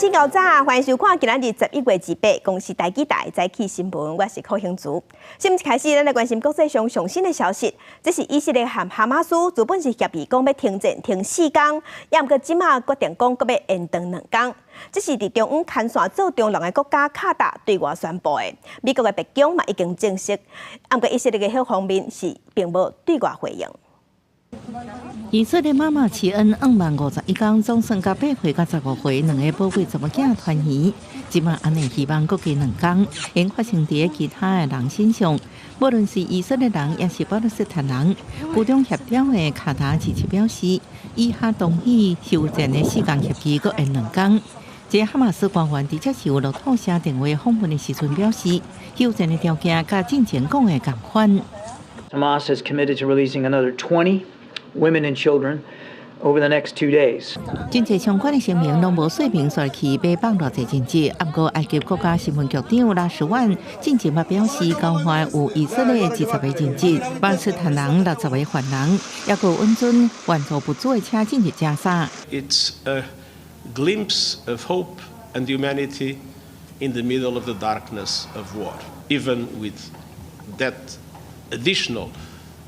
請夠早，歡迎收看今仔日11月28公視台語台早起新聞，我是柯興竹。新聞開始，咱來關心國際上上新的消息。這是以色列和哈馬斯原本是協議講欲停戰停4工，也毋過這馬決定講閣欲延長2工。這是佇中東牽線做中人的國家卡達對外宣布的。美國的白宮嘛已經證實，毋過以色列的彼方面是並無對外回應。以色列媽媽齊恩5萬51工，總算共8歲佮15歲兩个寶貝查某囝團圓。這馬按呢希望閣加2工，會發生佇其他的人身上。無論是以色列人，抑是巴勒斯坦人，居中協調的卡達支持表示，以哈同意休戰的4工協議閣延2工。這哈馬斯官員佇接受路透社電話訪問的時陣表示，休戰的條件佮進前講的仝款。 Hamas has committed to releasing another 20 women and children over the next 2 days. 真濟相關的聲明攏無說明煞去欲放偌濟人質，毋過埃及國家新聞局長拉什萬進前嘛表示，交換有以色列20個人質、巴勒斯坦人60個犯人，抑閣允准援助物資的車進入加沙。 It's a glimpse of hope and humanity in the middle of the darkness of war. Even with that additional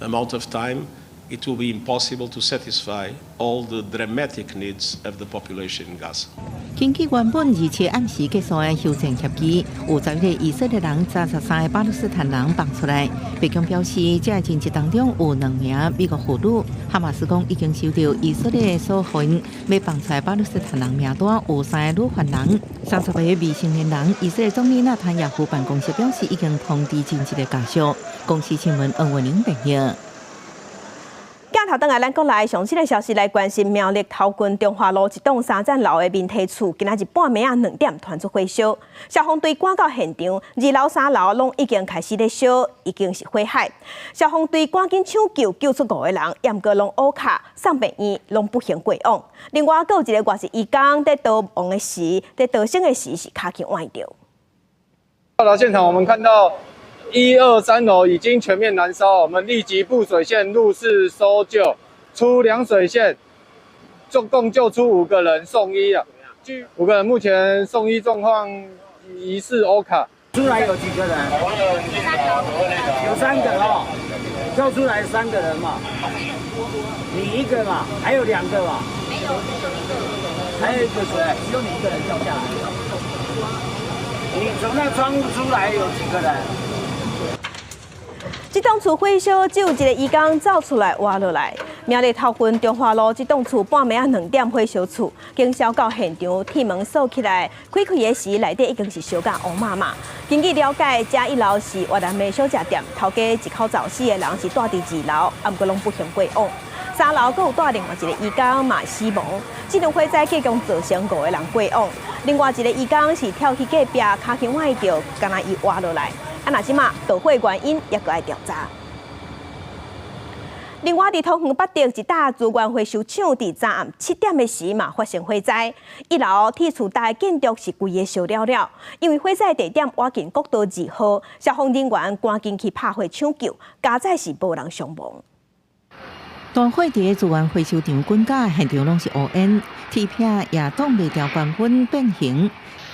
amount of time, it will be impossible to satisfy all the dramatic needs of the population in Gaza. 根據原本27暗時結束的休戰協議，有11個以色列人、33個巴勒斯坦人放出來。白宮表示，這人質當中有兩名美國婦女。哈馬斯講已經收到以色列所予欲放出來巴勒斯坦人名單，有三个女犯人、30個未成年人。以色列總理納坦雅胡辦公室表示，已經通知人質的家屬。公視新聞黃文玲編譯。鏡頭轉來，咱國內上新的消息來關心苗栗頭份中華路一棟三層樓的眠梯厝，今仔日半暝仔2點傳出火燒，消防隊趕到現場，二樓、三樓攏已經開始咧燒，已經是火海。消防隊趕緊搶救，救出五個人，毋過攏烏卡送病院，攏不幸過往。另外，閣有一个外籍移工佇逃亡的時，佇逃生的時是跤鉗崴著。到達現場，我們看到一二三樓已經全面燃燒，我們立即布水線入室搜救，出兩水線，總共救出五個人送醫啊。五個人目前送醫狀況疑似歐卡。出來有幾個人？有三個哦，救出來三個人嘛，你一個嘛，還有兩個嘛？還有一個誰？只有你一個人掉下來。你從那窗戶出來有幾個人？這棟厝火燒，只有一個移工走出來活落來。苗栗頭份中華路這棟厝半暝仔2點火燒厝，警消到現場，鐵門鎖起來，開開的時內底已經是燒甲烏麻麻。根據了解，這一樓是越南的小食店，頭家一口走四个人是蹛佇二樓，毋過攏不幸過往。三樓閣有蹛另外一個移工嘛死亡，這場火災計共造成五個人過往。另外一個移工是跳去隔壁，跤鉗崴著，敢若伊活落來。啊，若這馬導火原因猶閣愛調查。另外，佇桃園八德一棟資源回收廠，佇昨暗7點的時嘛發生火災，一樓鐵厝大建築是規个燒了了。因為火災地點倚近國道2號，消防人員趕緊去拍火搶救，佳哉是無人傷亡。大火佇資源回收場滾焦，現場攏是烏煙，鐵片也擋袂牢高溫變形。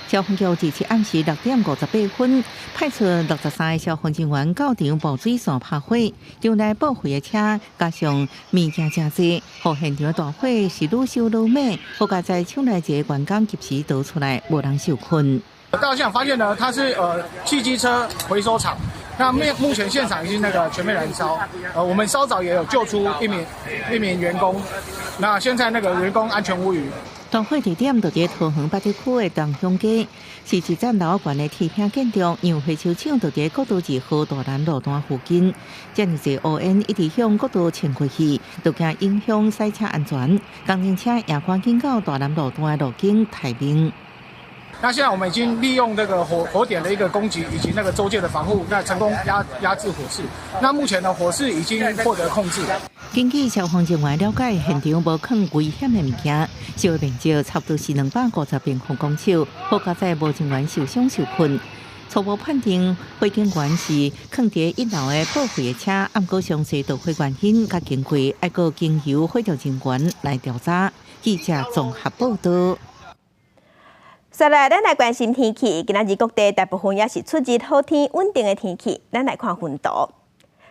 消防局27暗時6點58分，派出63個消防人員到場布水線拍火，場內報廢的車加上物件誠濟，予現場大火是愈燒愈猛。好佳哉廠內一個員工及時逃出來，無人受困。到現場發現呢，它是汽機車回收廠。那目前現場已經那個全面燃燒，我們稍早也有救出一名員工，那現在那個員工安全無虞。大火地點就佇桃園八德區的東鄉街，是一層樓懸的鐵片建築，因為回收廠就佇國道2號大南路段附近，遮爾濟烏煙一直向國道衝過去，都驚影響賽車安全，工程車也趕緊到大南路段的路肩待命。那現在我們已經利用這個火點的一個攻擊，以及那個周界的防護，那成功壓制火勢。那目前呢，火勢已經獲得控制。根據消防人員了解，現場無囥危險的物件，燒的面積差不多是250平方公尺，好佳哉無人員受傷受困。初步判定，火警源是囥佇一樓的報廢的車，毋過詳細導火原因佮經過，愛閣經由火調人員來調查。記者綜合報道。接來，咱來關心天氣。今仔日各地大部分也是出熱好天、穩定的天氣。咱來看溫度。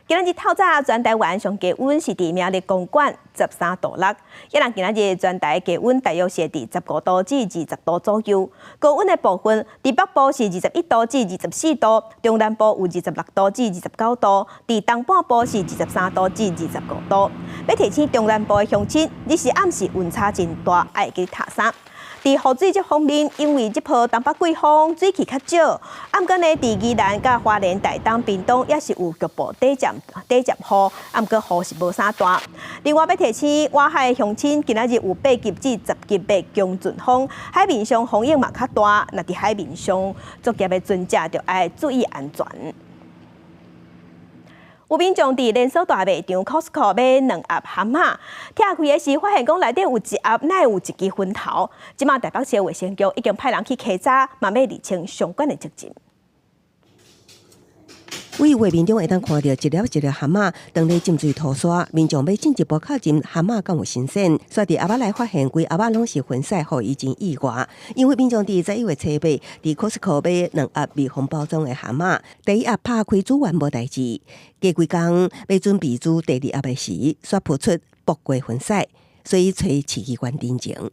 今仔日透早全台灣上低溫是佇苗栗公館13度6，抑若今仔日全台低溫大約是佇15度至20度左右。高溫的部分，佇北部是21度至24度，中南部有26度至29度，佇東半部是23度至25度。欲提醒中南部的鄉親，日時暗時溫差真大，愛會記疊衫。佇雨水這方面，因為這波東北季風水汽較少，毋過呢，佇宜蘭佮花蓮、台東、屏東也是有局部短暫短暫雨，毋過雨是無啥大。另外，欲提醒外海鄉親，今仔日有8級至10級的強陣風，海面上風湧嘛較大，若佇海面上作業的船隻就愛注意安全。有民眾佇連鎖大賣場 Costco 買兩盒蚶仔，拆開的時發現講內底有一盒哪會有一支粉頭。這馬台北市衛生局已經派人去稽查，嘛欲釐清相關的責任。佇畫面中會當看著一粒一粒蚶仔，當咧浸水塗沙，民眾欲進一步確認蚶仔敢有新鮮，煞佇盒仔內發現規盒仔攏是粉屎，予伊真意外。因為民眾佇11月初八佇 Costco 買兩盒密封包裝的蚶仔，第一盒拍開煮完無代誌，過幾工欲準備煮第二盒的時，煞浮出薄過粉屎，所以揣市議員陳情。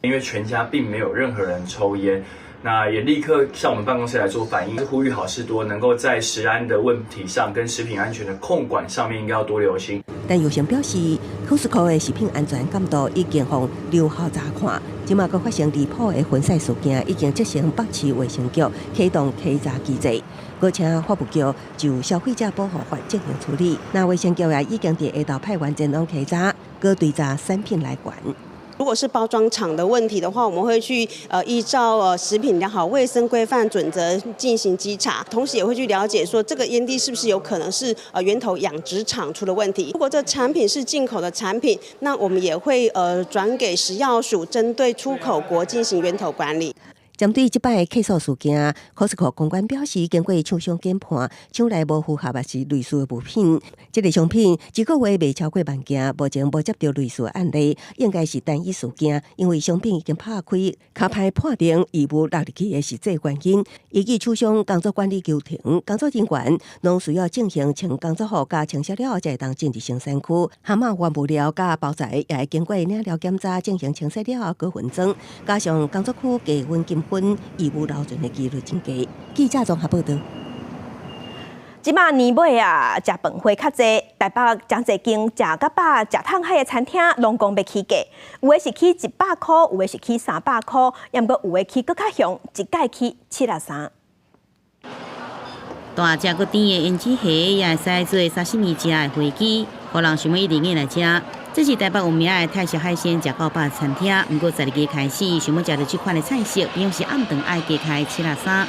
因為全家並沒有任何人抽菸。那也立刻向我們辦公室來做反映，呼籲好市多能夠在食安的問題上跟食品安全的控管上面應該要多留心。但藥商表示，Costco 的食品安全監督已經予留校查看，這馬閣發生離譜的粉屎事件，已經責成北市衛生局啟動稽查機制，閣請法務局就消費者保護法進行處理。那衛生局也已經佇下晝派員前往稽查，閣追查產品來源。如果是包裝廠的問題的話，我們會去依照食品良好衛生規範準則進行稽查，同時也會去了解說這個菸蒂是不是有可能是源頭養殖場出了問題。如果這產品是進口的產品，那我們也會轉給食藥署，針對出口國進行源頭管理。針對這擺的客訴事件，Costco 公關表示，經過廠商研判，廠內無符合抑是類似的物品。這個商品一個月賣超過萬件，目前無接著類似案例，應該是單一事件，因為商品已經拍開，較歹判定異物落入去的實際原因。依據廠商工作管理流程，工作人員攏需要進行穿工作服佮清洗了後，才會當進入生產區。蚶仔原物料佮包材也會經過領料檢查，進行清洗了後閣分裝，加上工作區低溫金分異物留存的幾率真低。記者綜合報導。這馬年尾啊，食飯會較濟，台北誠濟間食較飽、食迵海的餐廳，攏講欲起價，有的是起100箍，有的是起300箍，抑毋過有的起閣較凶，一蓋起73。大隻閣甜的胭脂蝦也會使做沙西米食的飛機，予人想欲一直硬來食。這是台北有名的泰式海鮮食到飽餐廳，毋過12月開始，想欲食著這款的菜色，表示暗頓愛加開73。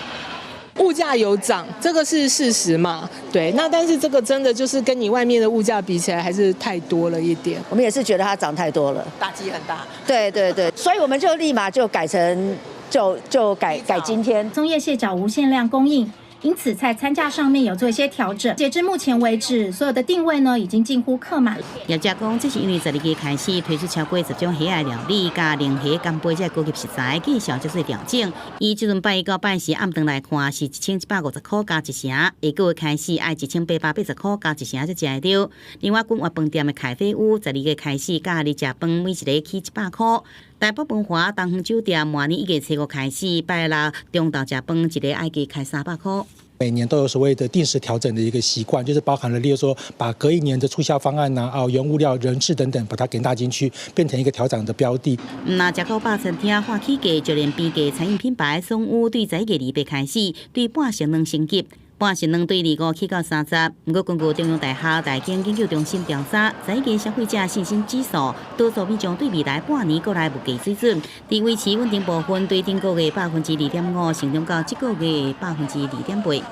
物價有漲，這個是事實嘛？對，那但是這個真的就是跟你外面的物價比起來，還是太多了一點。我們也是覺得它漲太多了，打擊很大。對對對，所以我們就立馬就改成就改改今天。松葉蟹腳無限量供應。因此，在餐價上面有做一些調整。截至目前為止，所有的訂位呢已經近乎客滿。業者講，這是因為12月開始推出超過10種蝦仔料理，佮龍蝦、干貝這高級食材，價數才做調整。以這陣拜一到拜四暗頓來看，是1150塊加一成，下個月開始愛1880塊加一成才食會著。另外，君悅飯店的凱菲屋12月開始，佮你食飯每一个起100塊。台北文華東方酒店明年1月初5開始，拜六中晝食飯一个愛加開300塊。每年都有所謂的定時調整的一個習慣，就是包含了，例如說，把隔一年的促銷方案呐、啊、原物料、人事等等，把它給納進去，變成一個調整的標的。若食到飽餐廳喊起價，就連平價餐飲品牌爽屋對11月28開始，對半成兩升級，半成兩對25起到30。毋過根據中央大學財經研究中心調查，11月消費者信心指數，多數民眾對未來半年國內物價水準，佇維持穩定部分，對頂個月2.5%，成長到這個月2.8%。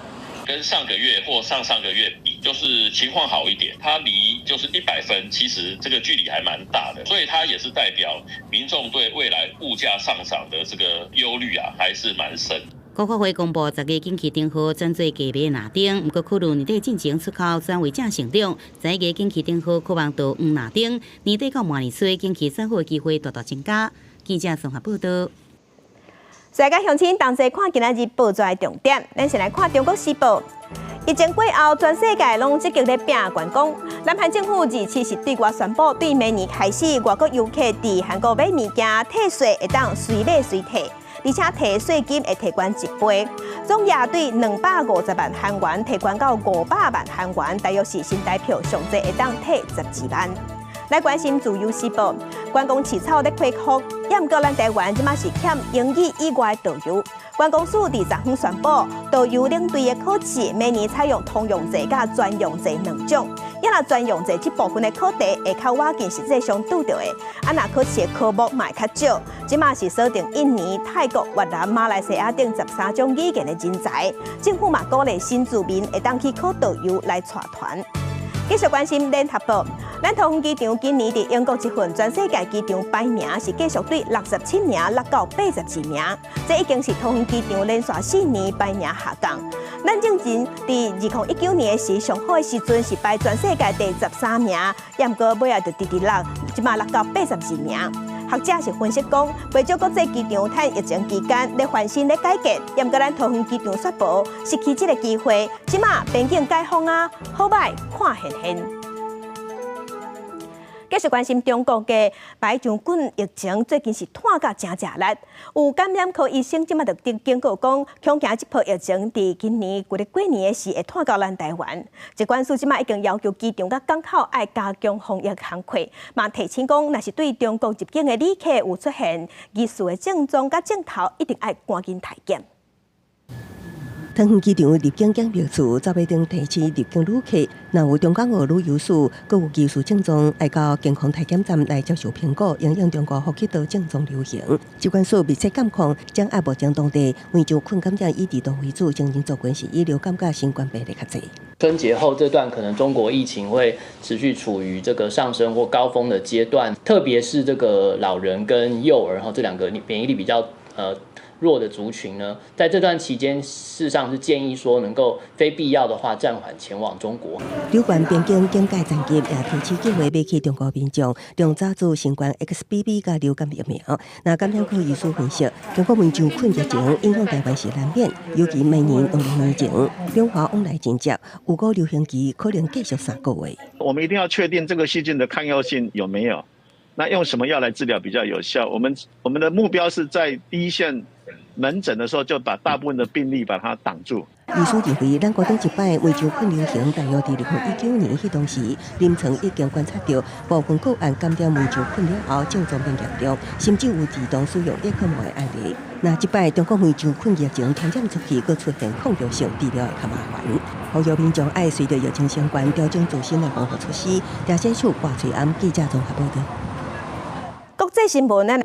跟上個月或上上個月比，就是情況好一點，它離就是100分，其實這個距離還蠻大的，所以它也是代表民眾對未來物價上漲的這個憂慮啊，還是蠻深。國發會公布10月景氣燈號轉做低迷藍燈，毋過考慮年底進前出口轉為正成長，11月景氣燈號可望到黃藍燈，年底到明年初景氣轉好的機會大大增加。記者綜合報導。世界鄉親同齊看今仔日報紙的重點，咱先來看《中國時報》。疫情過後，全世界攏積極咧拚觀光。南韓政府27是對外宣布，對明年開始，外國遊客佇韓國買物件退稅會當隨買隨退，而且退稅金會提懸一倍，總額對250萬韓元提懸到500萬韓元，大約是新台票上濟會當退12萬。來關心自由時報，觀光市場咧恢復，毋過咱台灣這馬是欠英語以外的導遊。觀光署佇昨昏宣布，導遊領隊的考試每年採用通用制佮專用制兩種。啊，若專用制這部分的考題會較倚近實際上拄著的，啊，若考試的科目嘛會較少。這馬是鎖定印尼、泰國、越南、馬來西亞等13種語言的人才。政府嘛鼓勵新住民會當去考導遊來帶團。繼續關心聯合報，咱桃園機場今年佇英國這份全世界機場排名是繼續對67名落到82名，這已經是桃園機場連續4年排名下降。咱之前佇2019年的時上好的時陣是排全世界第13名，毋過尾仔就直直落，這馬落到82名。學者是分析講，袂少國際機場趁疫情期間咧翻新咧改建，毋過咱桃園機場煞無失去這個機會，這馬邊境解封啊，好䆀看現現。繼續關心中國的白球菌疫情，最近是湠甲誠誠力。有感染科醫生這馬就警告講，恐驚這波疫情佇今年規个過年的時會湠到咱台灣。疾管署這馬已經要求機場佮港口愛加強防疫工課，嘛提醒講，若是對中國入境的旅客有出現疑似的症狀佮症頭，一定愛趕緊篩檢。桃園機場入境檢疫處走馬燈提醒入境旅客，若有中港澳旅遊史，閣有疑似症狀，愛到健康篩檢站來接受評估，因應中國呼吸道症狀流行。疾管署密切監控，掌握目前當地非洲菌感染以兒童為主，成人族群是以流感佮新冠病例較濟。春節後這段可能中國疫情會持續處於這個上升或高峰的階段，特別是這個老人跟幼兒哈這兩個免疫力比較弱的族群呢，在這段期間，事實上是建議說能夠非必要的話暫緩前往中國。有關邊境警戒層級也提醒計劃欲去中國民眾，量早注新冠 XBB 佮流感疫苗。那感染科醫師分析，中國非洲菌疫情影響台灣是難免，尤其明年農曆年前，兩華往來真濟，有個流行期可能繼續3個月。我們一定要確定這個細菌的抗藥性有沒有，那用什麼藥來治療比較有效？我們的目標是在第一線門診的時候就把大部分的病例把它擋住。醫師認為，咱國頂一擺非洲菌流行，大約佇2019年彼當時，臨床已經觀察到部分個案感染非洲菌了後症狀變嚴重，甚至有兒童使用葉克膜的案例。那這擺中國非洲菌疫情傳染出去，閣出現抗藥性，治療會較麻煩。呼籲民眾愛隨著疫情相關調整自身的防護措施。台視主掛翠安記者綜合報導。國際新聞呢？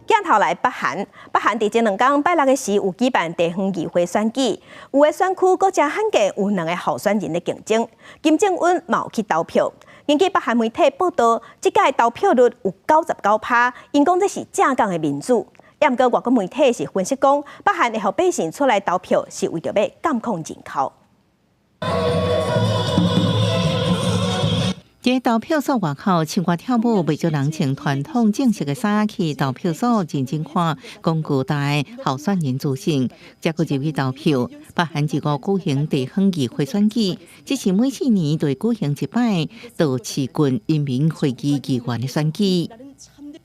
鏡頭來北韓，北韓佇前2工拜六的時有舉辦地方議會選舉，有的選區閣誠罕見有兩个候選人咧競爭，金正恩嘛有去投票。根據北韓媒體報導，這屆投票率有99趴，𪜶講這是正港的民主。毋過外國媒體是分析講，北韓會予百姓出來投票，是為著欲監控人口。佇投票所外口，唱歌跳舞，袂少人穿傳統正式的衫去投票所認真看廣告大候選人資訊，才閣入去投票。北韓這個舉行地方議會選舉，這是每4年都會舉行一擺道市郡人民會議議員的選舉。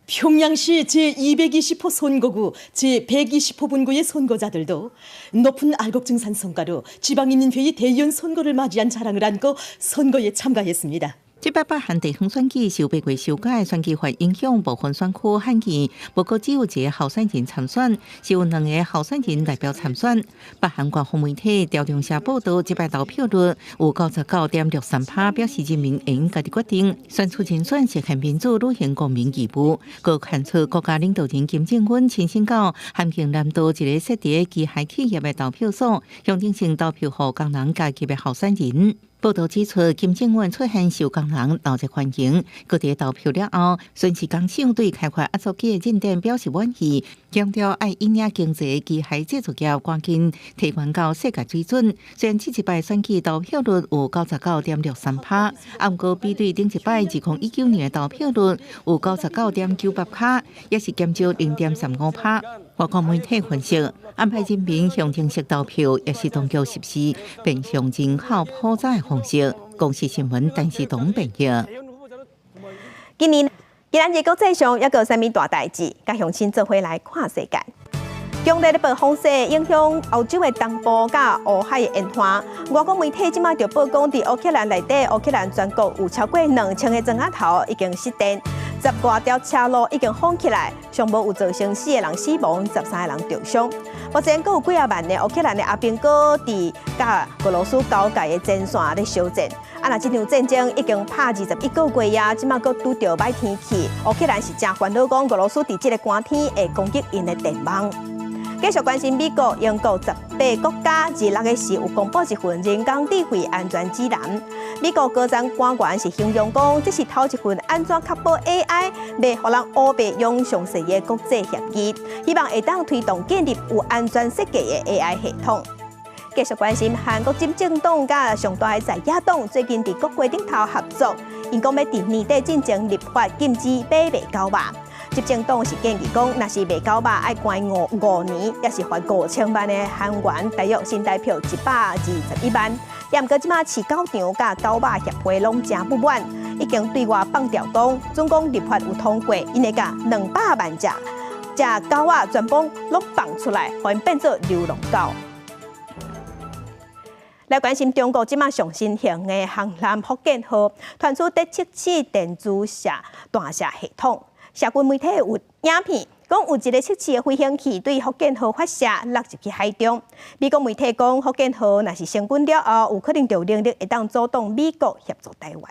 평양시 제220호 선거구 제120호 분구의 선거자들도 높은 알곡증산 성과로 지방인민회의 대의원 선거를 맞이한 자랑을 안고 선거에 참가했습니다. 這擺北韓地方選舉受八月修改選舉法影響，部分選區罕見，無閣只有一个候選人參選，是有兩个候選人代表參選。北韓官方媒體朝中社報導，這擺投票率有99.63趴，表示人民會用家己決定選出人選，實現民主履行公民義務。閣看出國家領導人金正恩親身到咸鏡南道一个設佇機械企業的投票所，象徵性投票予工人階級的候選人。報導指出，金正恩出現受工人鬧熱歡迎，閣佇投票了後，巡視工廠對開發壓縮機的進展表示滿意，強調愛引領經濟機械製造業趕緊提懸到世界水準。雖然這一擺選舉投票率有99.63趴，毋過比對頂一擺2019年的投票率有99.98趴，也是減少0.35趴。外國媒體分析，安排人民象徵式投票，也是當局實施變相人口普查的方式。公視新聞陳時東編譯。今年今仔日國際上猶閣有啥物大代誌？佮鄉親做伙來看世界。強烈的暴風雪影響歐洲的東部佮烏海的沿岸。外國媒體這馬就報講，佇烏克蘭內底，烏克蘭全國有超過2000個莊仔頭已經失電，十外條車路已經封起來，上無有造成四個人死亡，13個人著傷。目前閣有幾仔萬的烏克蘭的阿兵哥佇佮俄羅斯交界的前線咧相戰。啊，若這場戰爭已經拍21個月啊，這馬閣拄著䆀天氣，烏克蘭是誠煩惱，講俄羅斯佇這個寒天會攻擊𪜶的電網。繼續關心美國、英國18國家，26日時有公布一份人工智慧安全指南。美國高層官員是形容講，這是頭一份按怎確保 AI 袂予人烏白用詳細的國際協議，希望會當推動建立有安全設計的 AI 系統。繼續關心韓國執政黨佮上大的在野黨最近佇國會頂頭合作，𪜶講欲佇年底進前立法禁止買賣狗肉。執政黨是建議講，若是賣狗肉愛關五年，抑是罰5000萬的韓元，大約新台票121萬。毋過這馬飼狗場佮狗肉協會攏誠不滿，已經對外放調講，準講立法有通過，𪜶會共200萬隻隻狗仔全部攏放出來，予𪜶變做流浪狗。來關心中國這馬上新型的航艦福建號，傳出佇測試電子射彈射系統。社群媒體有影片，講有一個測試的飛行器對福建號發射落入去海中。美國媒體講，福建號若是成軍了後，有可能就有能力會當阻擋美國協助台灣。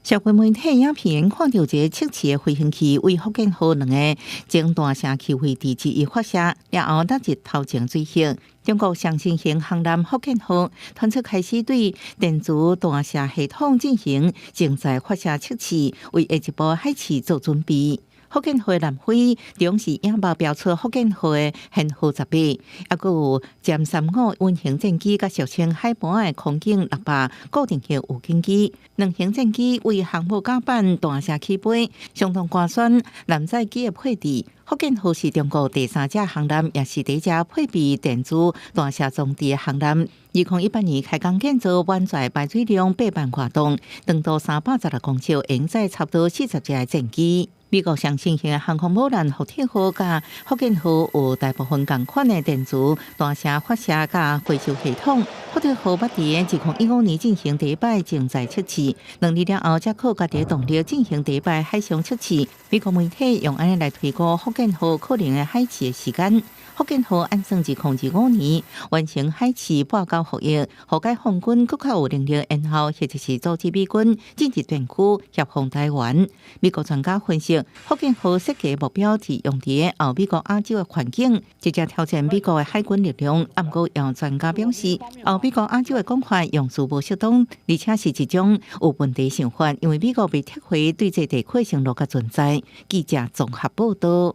社群媒體影片看著一个測試的飛行器對福建號兩个前彈射器位置之一發射，了後落入頭前水域。中國上新型航艦福建號傳出開始對電子彈射系統進行靜載發射測試，為下一步海試做準備。福建號南飛中視影報標出福建號的編號18，猶閣有殲35隱形戰機佮俗稱海豚的空警600固定型預警機，兩型戰機對航母甲板彈射起飛，相當寒酸艦載機的配置。福建號是中國第三隻航艦，也是第一隻配備電子彈射裝置的航艦。2018年開工建造，滿載排水量8萬外噸，長度316公尺，運載差不多40隻的戰機。美國上新型的航空母艦福特號佮福建號有大部分仝款的電子彈射發射佮回收系統。福特號捌佇2015年進行第一擺靜載測試，2年了後才靠家己的動力進行第一擺海上測試。美國媒體用按呢來推估福建號可能的海試的時間。福建號按算2025年完成海試報交服役，予解放軍閣較有能力延後或者是阻止美軍進入戰區協防台灣。美國專家分析，福建號設計目標是用佇後美國亞洲的環境，直接挑戰美國的海軍力量。毋過，有專家表示，後美國亞洲的講法用詞無適當，而且是一種有問題想法，因為美國未撤回對這地區承諾佮存在。記者綜合報道。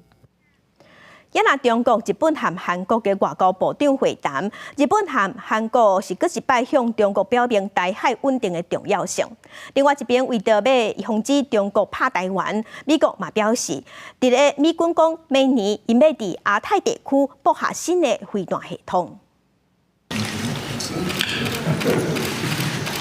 也若中國、日本和韓國的外交部長會談，日本和韓國是閣一擺向中國表明台海穩定的重要性。另外一邊，為著欲防止中國拍台灣，美國嘛表示，佇咧美軍講明年𪜶欲佇亞太地區布下新的飛彈系統。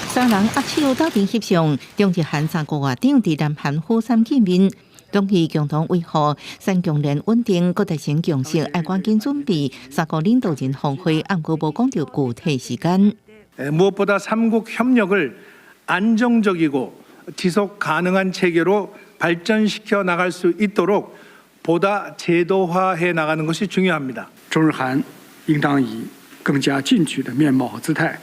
三人握手鬥陣翕相，中日韓三國外長佇南韓釜山見面。兩岸共同維護三強聯穩定，閣達成共識，愛趕緊準備三國領導人峰會，毋過無講著具體時間。 무엇보다 3국 협력을 안정적이고 지속 가능한 체계로 발전시켜 나갈 수 있도록 보다 제도화해 나가는 것이 중요합니다. 中日韓應當以更加進取的面貌和姿態，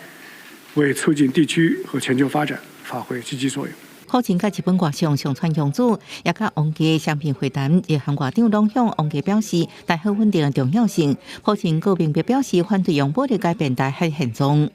為促進地區和全球發展發揮積極作用。普京佮日本外相上川陽子，也佮王毅雙邊會談，日韓外長攏向王毅表示台海穩定的重要性。普京閣明白表示反對用武力改變台海現狀。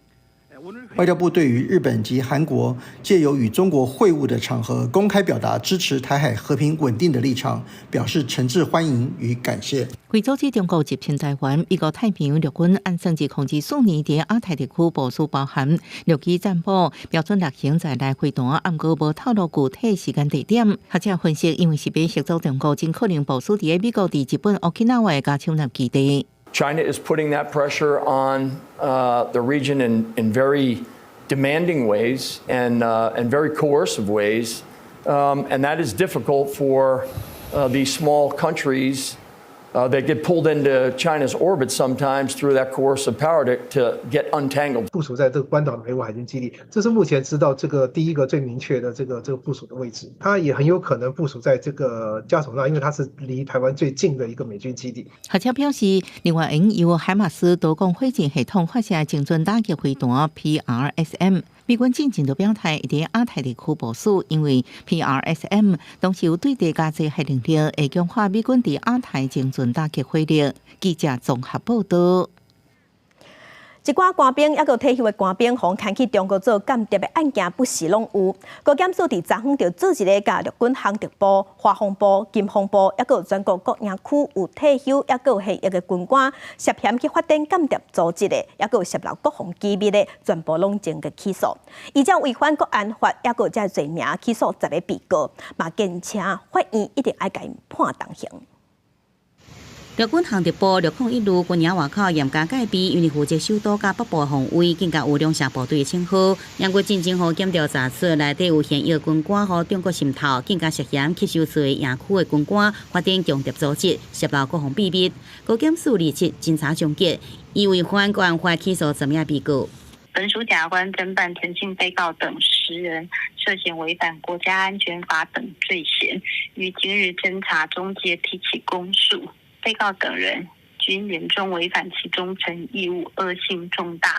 外交部對於日本及韓國借由與中國會晤的場合，公開表達支持台海和平穩定的立場，表示誠摯歡迎與感謝。為阻止中國入侵台灣，美國太平洋陸軍按算自2024年佇亞太地區部署包含陸基戰斧標準六型在內飛彈，毋過無透露具體時間地點。學者分析，因為是欲嚇阻中國，真可能部署佇美國佇日本沖繩的嘉手納基地。 China is putting that pressure on the region in very demanding ways and very coercive ways, and that is difficult for these small countries that get pulled into China's orbit sometimes through that coercive power to get untangled. 部署在這個關島的美國海軍基地，這是目前知道這個第一個最明確的這個部署的位置。它也很有可能部署在這個嘉手納，因為它是離台灣最近的一個美軍基地。學者表示，另外𪜶由海馬斯多管火箭系統發射精準打擊飛彈 PRSM。美軍進前就表態，佇亞太地區部署，因為 PRSM 同時有對地佮制海能力，會強化美軍佇亞太精準打擊火力。記者綜合報道。一寡官兵抑閣退休的官兵，予牽去中國做間諜的案件，不時攏有。高檢署佇昨昏就做一个，共陸軍航特部、華防部、國防部，抑閣全國各營區有退休抑閣現役的軍官，涉嫌去發展間諜組織的，抑閣洩漏國防機密的，全部攏終結起訴。依照違反國安法，抑閣這罪名起訴10個被告，嘛堅稱法院一定愛共𪜶判重刑。陸軍航特部601旅軍營外口嚴加戒備，因為負責首都佮北部防衛，更加有兩城部隊的稱號。毋過進前予檢調查出內底有現役軍官予中國滲透，更加涉嫌吸收出營區的軍官發展間諜組織，洩露國防秘密。高檢署27偵查終結，以違反國安法起訴10名被告。本署檢察官偵辦陳姓被告等10人涉嫌違反國家安全法等罪嫌，於今日偵查終結，提起公訴。被告等人均嚴重違反其忠誠義務，惡性重大，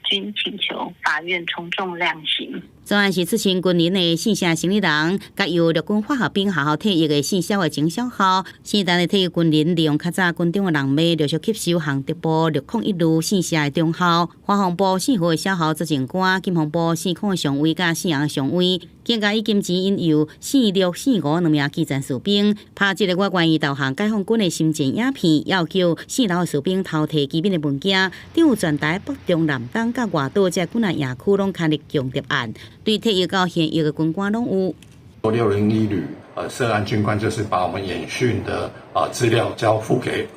均請求法院從重量刑。專案是出身軍人的姓謝生理人，佮由陸軍化學兵學校退役的姓蕭的前少校，聖誕的退役軍人利用較早軍中的人脈，陸續吸收航特部601旅姓謝的中校、華防部姓何的少校執政官、國防部姓孔的上尉佮姓楊的上尉，更加以金錢引誘姓陸、姓吳兩名基層士兵，拍這个我願意投降解放軍的心戰影片，要求姓劉的士兵偷提機密的文件，等有全台北中南東佮外島這幾若營區攏牽入間諜案。對退役到現役的軍官攏有。601旅，涉案軍官就是把我們演訓的資料交付給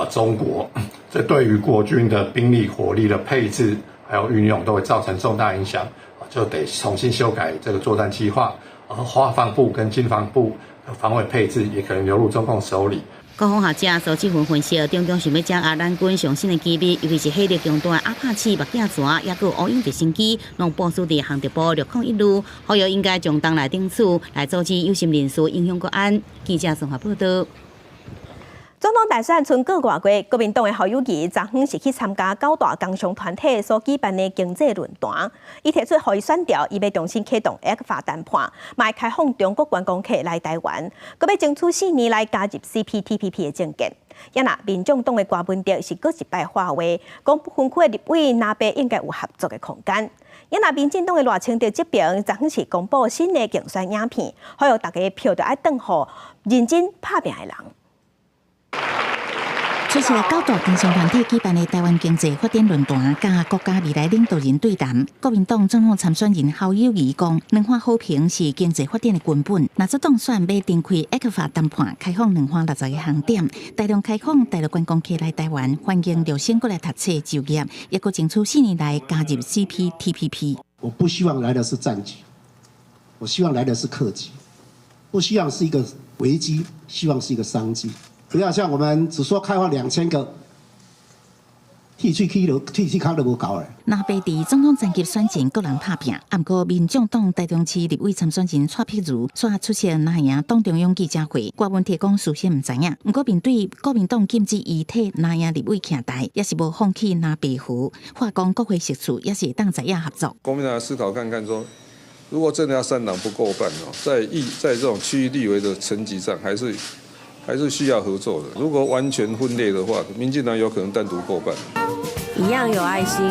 中國，這對於國軍的兵力火力的配置還有運用都會造成重大影響，就得重新修改這個作戰計劃，而華防部跟經防部的防衛配置也可能流入中共手裡。國防學者蘇志雲分析，中共想欲掌握咱軍上新的機密，尤其是火力強大的阿帕契目鏡船，抑閣有烏鷹直升機，攏部署佇航特部601旅，呼籲應該將東來爭取，來阻止有心人士影響國安。記者綜合報道。總統大選賰個外月，國民黨的侯友宜昨昏是去參加九大工商團體所舉辦的經濟論壇，伊提出予伊選著，伊欲重新啟動 ECFA 談判，嘛會開放中國觀光客來台灣，閣欲爭取4年來加入 CPTPP 的政見。也若民眾黨的柯文哲是閣一擺喊話，講不分區的立委藍白應該有合作的空間。也若民進黨的賴清德這邊，昨昏是公布新的競選影片，呼籲大家票著愛轉予認真拍拚的人。出席九大經商團體舉辦的台灣經濟發展論壇，佮國家未來領導人對談。國民黨總統參選人侯友宜講，兩岸和平是經濟發展的根本。若做當選，欲重開 ECFA 談判，開放260個航點，大量開放大陸觀光客來台灣，歡迎留學生過來讀冊就業，抑閣爭取4年來加入 CPTPP。我不希望來的是戰機，我希望來的是客機，不希望是一個危機，希望是一個商機。不要像我們只說開放2000個，鐵喙齒都鐵喙空都無夠咧。藍白佇總統層級選前各人拍拚，毋過民眾黨台中市立委參選人蔡碧如煞出席藍營黨中央記者會，郭文提講事先毋知影。毋過面對國民黨禁止伊替藍營立委徛台，也是無放棄藍白合，話講國會席次也是會當在野合作。國民黨思考看看說，如果真的要三黨不過半哦，在這種區域立委的層級上，還是需要合作的。如果完全分裂的話，民進黨有可能單獨過半。一樣有愛心，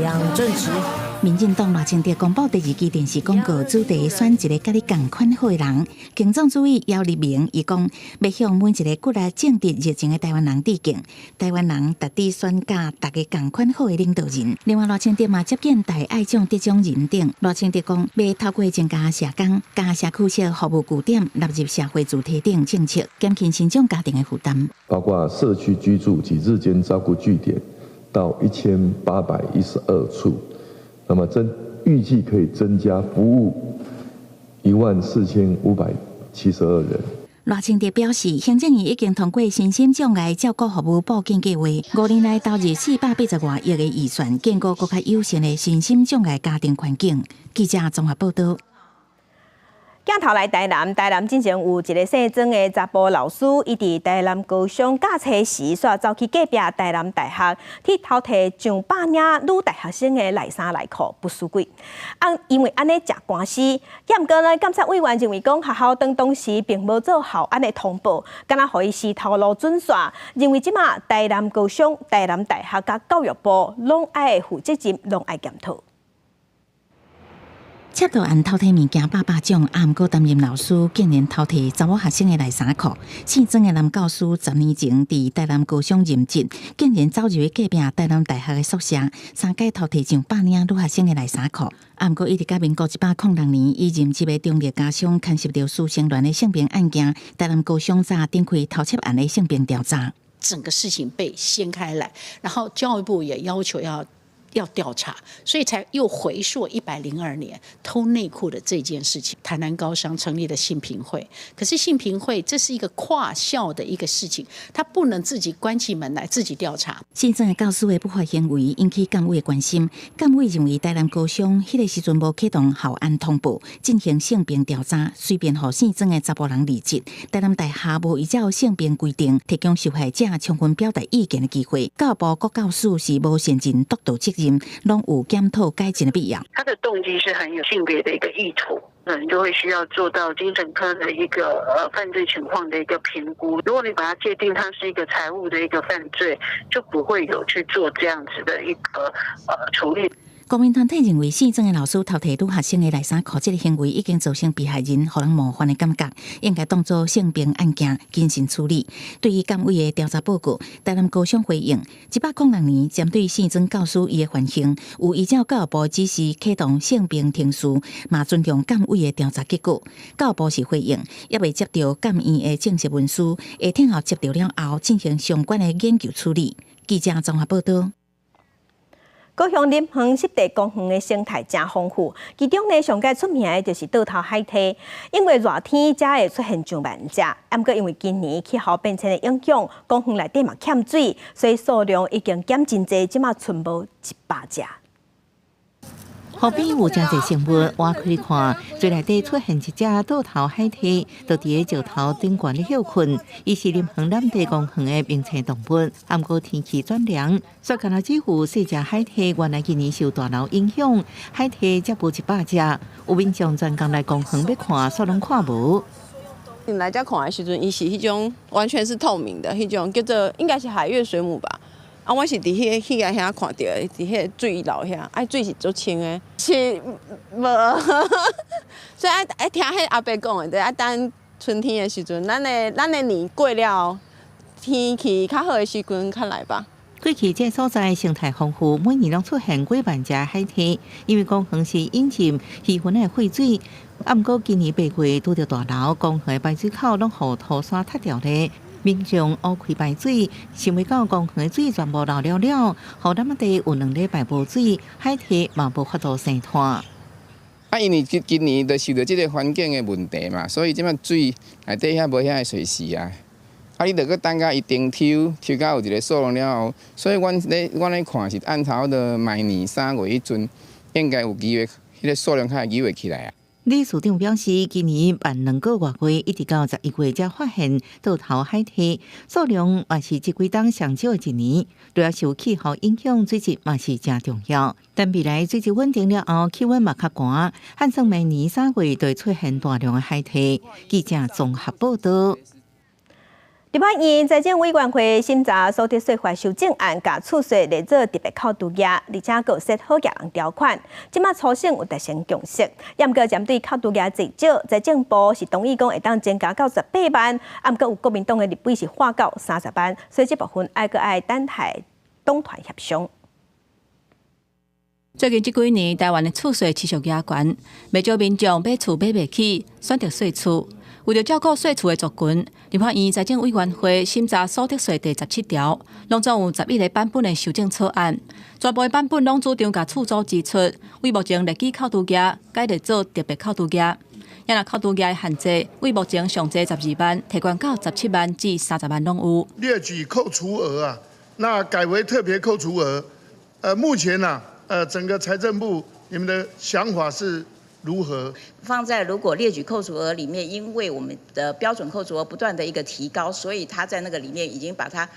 楊正直。民進黨賴清德公布第二期電視廣告，主題選一个佮你仝款好的人。行總主委姚立明伊講，欲向每一个骨力、正直、熱情的臺灣人致敬。臺灣人值得選佮逐家仝款好的領導人。另外，賴清德嘛接見大愛獎得獎人等。賴清德講，欲透過增加社工、佮社區式服務據點納入社會主體等政策，減輕身障家庭的負擔。包括社區居住及日間照顧據點到1812處。那麼增預計可以增加服務14572人。賴清德表示，行政院已經通過身心障礙照顧服務報建計劃，5年內投入480外億的預算，建構閣較友善的身心障礙家庭環境。記者綜合報道。鏡頭來台南，台南進前有一个姓曾的查埔老師，伊佇台南高中教冊時，煞走去隔壁台南大學，去偷提上百領女大學生的內衫內褲，不輸鬼。啊，因為按呢食官司，毋過呢，監察委員認為講學校當時並無做校安的通報，敢若予伊死頭路準煞，認為這馬台南高中、台南大學佮教育部攏愛負責任，攏愛檢討。竊盜案偷提物件百百種，啊，毋過擔任老師竟然偷提查某學生的內衫褲。姓曾的男教師10年前佇台南高中任職，竟然走入去隔壁台南大學的宿舍，三擺偷提上百領女學生的內衫褲。啊，毋過一直到民國106年，伊任職的中壢家商牽涉著師生戀的性平案件，台南高中才展開偷竊案的性平調查。整個事情被掀開來，然後教育部也要求要調查，所以才又回溯102年偷內褲的這件事情。台南高商成立了性平會，可是性平會這是一個跨校的一個事情，他不能自己關起門來自己調查。姓曾的教師的不法行為引起監委的關心，監委認為台南高商彼个時陣無啟動校安通報進行性平調查，隨便予姓曾的查埔人離職。台南大學無依照性平規定提供受害者充分表達意見的機會，教育部各教師是無善盡督導責任，攏有檢討改進的必要。他的動機是很有性別的一個意圖，可能就會需要做到精神科的一個犯罪情況的一個評估。如果你把它界定它是一個財務的一個犯罪，就不會有去做這樣子的一個處理。公民團體認為，姓曾的老師偷提女學生的內衫褲，這个行為已經造成被害人予人冒犯的感覺，應該當作性平案件謹慎處理。對於監委的調查報告，台南高商回應：106年針對姓曾教師伊的犯行，有依照教育部指示啟動性平程序，嘛尊重監委的調查結果。教育部是回應，猶未接到監院的正式文書，會聽候接到了後進行相關的研究處理。記者綜合報道。高雄林園濕地公園的生態誠豐富，其中呢上蓋出名的就是倒頭海鯵。因為熱天才會出現上萬隻，毋過因為今年氣候變遷的影響，公園內底嘛欠水，所以數量已經減真濟，這馬賰無100隻。河邊有誠濟生物，挖開來看，水內底出現一隻倒頭海鯵，就佇个石頭頂懸咧歇睏。伊是林園攬地公園的明星動物。毋過天氣轉涼，煞敢若只有細隻海鯵，原來今年受大澇影響，海鯵才無100隻。有民眾專工來公園欲看，煞攏看無。你來遮看的時陣，伊是彼種完全是透明的，彼種叫做應該是海月水母吧。啊，我是佇彼個遐看著的，佇彼个水流遐，啊水是足清的，是無，所以愛聽彼阿伯講的，對，愛等春天的時陣，咱的年過了，天氣較好的時陣較來吧。過去這所在生態豐富，每年攏出現幾萬隻海鯵，因為公園是引進魚勻的廢水，啊，毋過今年8月拄著大澇，公園排水口攏予土沙塞牢咧。民眾挖開排水，想袂到公園水全部流了了，予那麼地有2禮拜無水，海鯵嘛無法度生湠。啊，因為今年就受著這个環境的問題嘛，所以這擺水內底遐無遐濟時啊。啊，你著閣等甲伊停抽，抽到有一个數量了後，所以阮咧看是按差不多明年3月彼陣，應該有機會，彼个數量較會機會起來啊。理事長表示，今年辦2個外月，一直到11月才發現倒頭海鯵數量，嘛是這幾冬上少的一年。除了受氣候影響，水質嘛是誠重要。但未來水質穩定了後，氣溫嘛較寒，按算明年3月就會出現大量的海鯵。記者綜合報道。立法院財政委員會審查所得稅法修正案，共厝稅列做特別扣除額，而且閣有設好額人條款。這馬初審有達成共識，也毋過針對扣除額濟少，財政部是同意講會當增加到18萬，啊，毋過有國民黨的立委是喊到30萬，所以這部分愛閣愛等待黨團協商。最近這幾年，台灣的厝稅持續加懸，袂少民眾買厝買袂起，選擇稅厝。為著照顧稅厝的族群，立法院財政委員會審查所得稅第17條，攏總有11個版本的修正草案，全部的版本攏主張共厝租支出，為目前列舉扣除額改列做特別扣除額。也若扣除額的限制，為目前上濟12萬，提懸到17萬至30萬攏有。列舉扣除額啊，那改為特別扣除額。目前啊，整個財政部你們的想法是如何？放在如果列舉扣除額裡面，因為我們的標準扣除額不斷的一個提高，所以它在那個裡面已經把它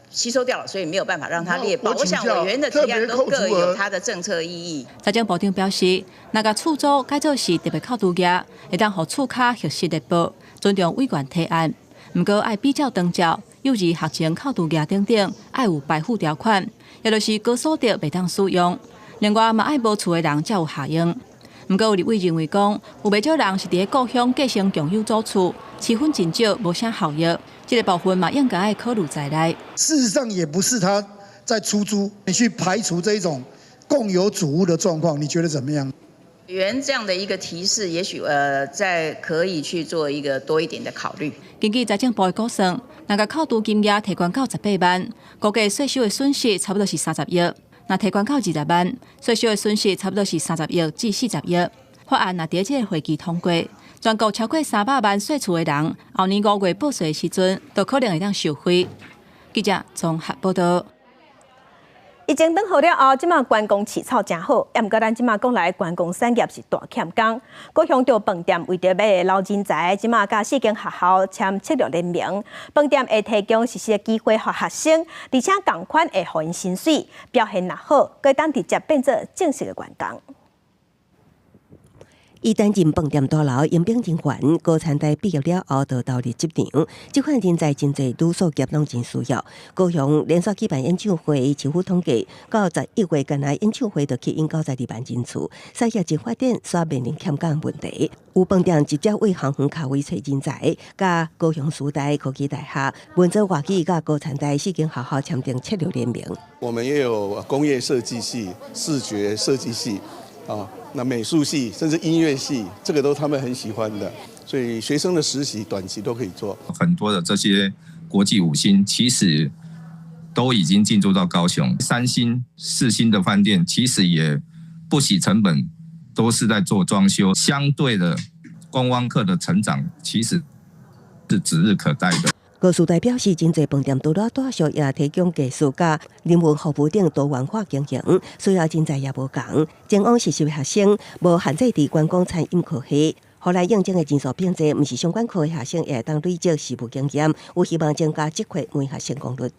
吸收掉了，所以沒有辦法讓它列報。我想委員的提案都各有它的政策意義。財政部長表示，若共厝租改做是特別扣除額，會當予厝跤核實列報，尊重委員提案。毋過愛比照長照、幼兒學前扣除額等等，愛有排富條款，也就是高所得袂當使用。另外嘛愛無厝的人才有效用。毋過有立委認為講，有袂少人是佇咧故鄉繼承共有祖厝，持份真少，無啥效益。這個部分嘛應該愛考慮在內。事實上，也不是他在出租，你去排除這種共有組屋的狀況，你覺得怎麼樣？委員這樣的一個提示，也許在可以去做一個多一點的考慮。根據財政部的估算，若共扣除金額提懸到18萬，估計稅收的損失差不多是30億。若提懸到20萬，稅收的損失差不多是30億至40億。法案若佇這個會期通過，全國超過300萬稅厝的人，後年5月報稅的時陣，都可能會當受惠。記者綜合報道。疫情轉好了後，這馬觀光市場真好，也毋過咱這馬講來觀光產業是大欠工。高雄著飯店為著欲留人才，這馬佮四間學校簽策略聯盟，飯店會提供實習的機會予學生，而且仝款會予𪜶薪水，表現若好，閣會當直接變做正式的員工。伊擔任飯店大樓迎賓人員，高餐大畢業了後就投入職場。這款人才真濟，旅宿業攏真需要。高雄連續舉辦演唱會，市府統計到11月，干焦演唱會就吸引92萬人次，產業真發展，煞面臨欠工問題。有飯店直接為航空卡位揣人才，佮高雄師大科技大學、文藻外語佮高餐大四間學校簽訂策略聯盟。我們也有工業設計系、視覺設計系，啊。那美術系甚至音樂系，這個都他們很喜歡的，所以學生的實習短期都可以做。很多的這些國際五星其實都已經進駐到高雄，3星、4星的飯店其實也不惜成本，都是在做裝修。相對的，觀光客的成長其實是指日可待的。高師大表示，真濟飯店除了大學也提供技術佮人文服務等多元化經營，需要人才也無仝。前往實習學生無限制佇觀光餐飲科系，予來應徵的人數變濟，毋是相關科的學生也會當累積實務經驗，有希望增加這塊門學成功率。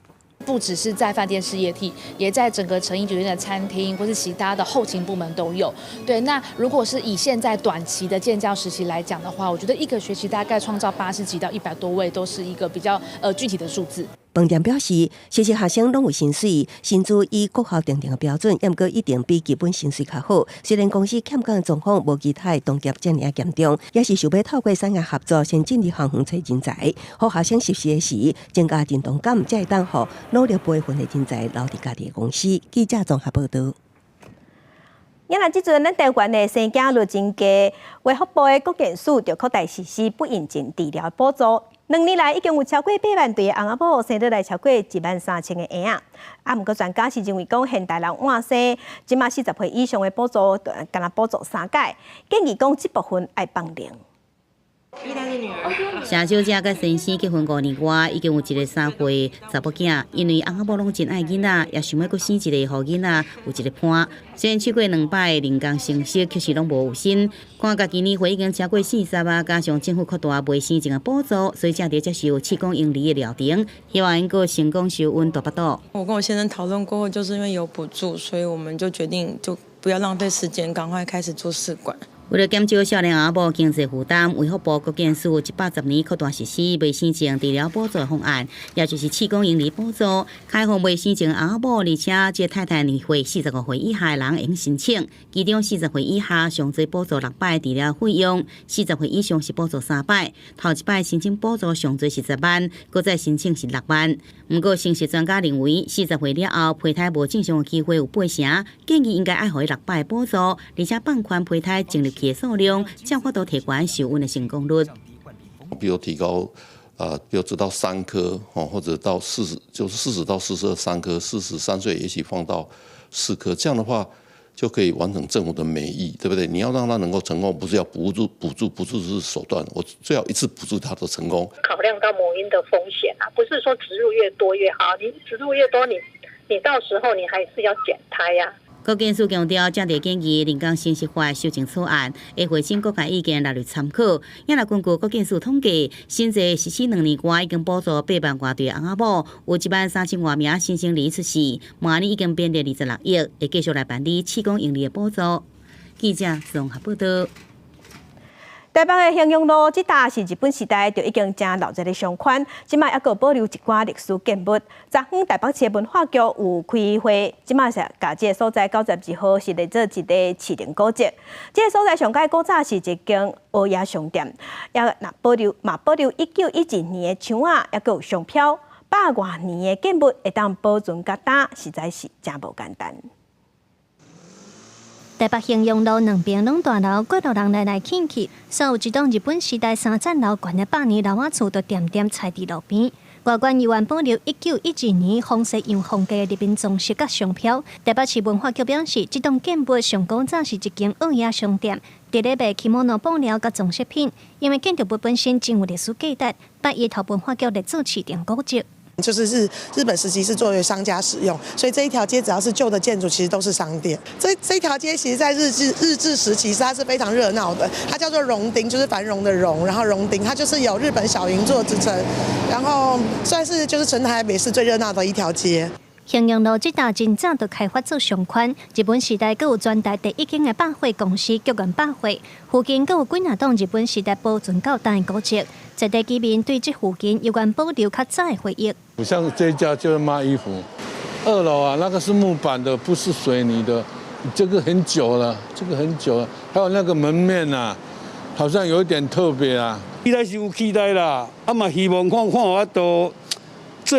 不只是在飯店事業體，也在整個誠毅酒店的餐廳或是其他的後勤部門都有。對，那如果是以現在短期的建教實習來講的話，我覺得一個學期大概創造80幾到100多位，都是一個比較具體的數字。飯店表示，實習學生攏有薪水，薪資以國校訂定的標準，毋過一定比基本薪水較好。雖然公司欠工狀況無其他的同業遮爾嚴重，也是想欲透過產業合作，先進入航空揣人才，予學生實習時增加認同感，才會當予努力培訓的人才留佇家己的公司。記者綜合報道。啊若這陣咱台灣的生囝率真低，衛福部的國健署就擴大實施不孕症治療補助。2年來已經有超過8萬對的翁仔某生落來超過1萬3千個嬰仔。啊，毋過專家是認為講現代人晚生，這馬40歲以上的補助，干焦補助三擺，建議講這部分愛放靈。謝小姐佮先生結婚5年外，已經有一個3歲查某囝。因為翁仔某攏真愛囡仔，也想欲閣生一個，予囡仔有一個伴。雖然試過兩擺人工生殖，卻是攏無有身。看共今年歲已經超過40啊，加上政府擴大未生症的補助，所以才佇接受試管嬰兒的療程，希望𪜶閣成功受孕大腹肚。我跟我先生討論過後，就是因為有補助，所以我們就決定就不要浪費時間，趕快開始做試管。為了減少少年翁仔某經濟負擔，衛福部國健署110年擴大實施未生症治療補助方案，也就是試管嬰兒補助，開放未生症翁仔某，而且這太太年歲45歲以下的人會用申請。其中40歲以下上濟補助六擺治療費用，40歲以上是補助三擺。頭一擺申請補助上濟是10萬，閣再申請是6萬。毋過，生殖專家認為，40歲了後胚胎無正常的機會有八成，建議應該愛予伊六擺補助，而且放寬胚胎種入去的數量，才有法度提懸受孕的成功率。比如提高，比如只到三顆，或者到四十，就是40到42三顆，43歲也許放到四顆，這樣的話就可以完成政府的美意，對不對？你要讓他能夠成功，不是要補助，補助，補助是手段，我最好一次補助他都成功。考量到母嬰的風險啊，不是說植入越多越好，你植入越多，你到時候你還是要減胎呀。國健署強調，這項建議人工生殖法修正草案會匯集各界意見納入參考。也若根據國健署統計，新制實施兩年外，已經補助8萬外對翁仔某，有1萬3千外名新生兒出世，明年已經變成26億，會繼續來辦理試管嬰兒的補助。記者綜合報道。台北的興榮路這搭是日本時代就已經誠鬧熱的商圈，這擺猶閣保留一寡歷史建物。昨昏台北市文化局有開會，這擺是共這个所在92號是列做一个市定古蹟。這个所在上蓋古早是一間蚵仔商店，也若保留嘛保留1912年的牆仔，猶閣有商標，百外年的建物會當保存甲今，實在是誠無簡單。台北興榮路兩邊攏大樓，過路人來來去去，所有一棟日本時代三層樓懸的百年老仔厝，都恬恬踩佇路邊。外觀猶原保留1912年紅色洋風格的日本裝飾佮商標。台北市文化局表示，這棟建物上古早是一間蚵仔商店，佇咧賣 kimono 布料佮裝飾品。因為建築物本身真有歷史價值，拜委託文化局列做市定古蹟。就是日本時期是作為商家使用，所以這一條街只要是舊的建築，其實都是商店。這一條街其實，在日治時期，它是非常熱鬧的。它叫做榮町，就是繁榮的榮，然後榮町，它就是有日本小銀座之稱，然後算是就是全台北市最熱鬧的一條街。興榮路這搭真早就開發做商圈，日本時代閣有全台第一間的百貨公司菊原百貨，附近閣有幾若棟日本時代保存到今的古蹟，在地居民對這附近猶原保留較早的回憶。像這家就是賣衣服，二樓啊，那個是木板的，不是水泥的，這個很久了，這個很久了，還有那個門面啊，好像有一點特別啊。期待是有期待啦，啊嘛希望看看有法度做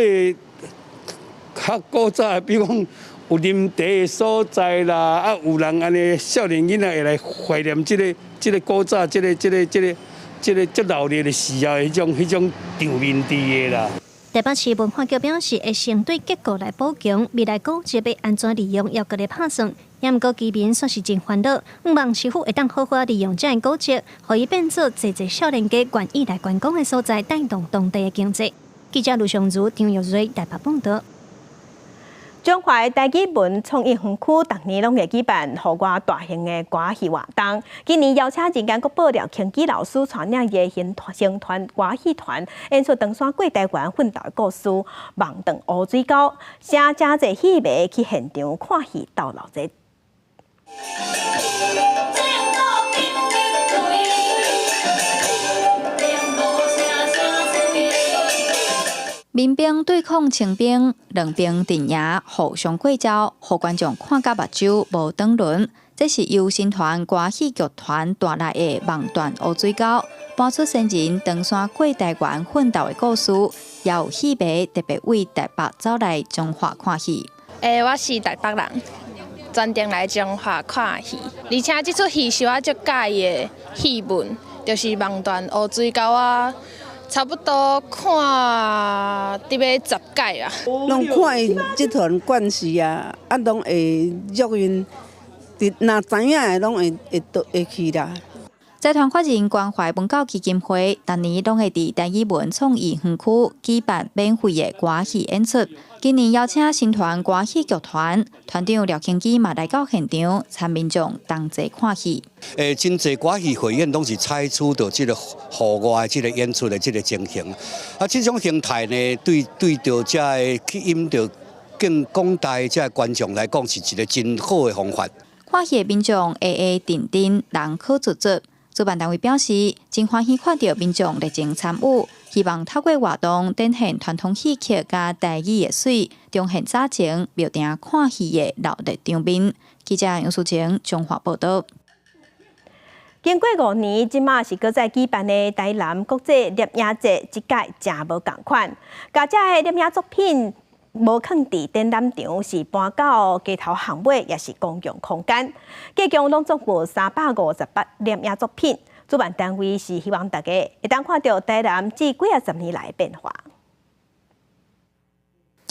較古早，比如講有啉茶的所在啦，啊有人按呢少年囡仔會來懷念這個古早，這個這鬧熱的時候，彼種場面佇的啦。台北市文化局表示，會先對結構來補強，未來古蹟欲按怎利用，猶閣咧拍算。也毋過居民煞是真煩惱，向望市府會當好好利用這个古蹟，予伊變做濟濟少年家願意來觀光的所在，帶動當地的經濟。記者盧尚如、張玉瑞台北報道。彰化台語文創意園區逐年攏會舉辦戶外大型的歌戲活動。今年邀請人間國寶廖慶基老師帶領伊的星團歌戲團演出唐山過台灣奮鬥的故事，望斷烏水溝，請誠濟戲迷去現場看戲鬥鬧熱。民兵對抗清兵，兩邊陣營互相過招，予觀眾看甲目睭無轉輪。這是由新團歌戲劇團帶來的《望斷烏水溝》，搬出先人唐山過台灣奮鬥的故事，也有戲迷特別為台北走來彰化看戲。我是台北人，專程來彰化看戲，而且這齣戲是我足佮意的戲文，就是《望斷烏水溝》啊。差不多看得欲10擺啊。攏看伊這團慣勢啊，啊，攏會約𪜶，若知影的攏會會會去啦。財團法人關懷文教基金會，逐年攏會佇台語文創意園區舉辦免費的歌戲演出。今年邀請新團歌戲劇團團長廖慶基嘛來到現場，參民眾同齊看戲。真濟歌戲匯演攏是採取著這个戶外這个演出的這个情形。啊，這種形態呢，對著這个吸引著更廣大的這个觀眾來講，是一个真好的方法。看看戲的民眾下下陣陣，人可足足。主辦單位表示，真歡喜看著民眾熱情參與，希望透過活動展現傳統戲曲佮台語的媠，重現早前廟埕看戲的鬧熱場面。記者楊淑晴彰化報導。經過5年，這馬是閣再舉辦的台南國際攝影節，這屆誠無仝款。共這的攝影作品無囥佇展覽場，是搬到街頭巷尾，抑是公共空間。計共攏總有358攝影作品。主辦單位是希望大家會當看著台南這幾仔十年來的變化。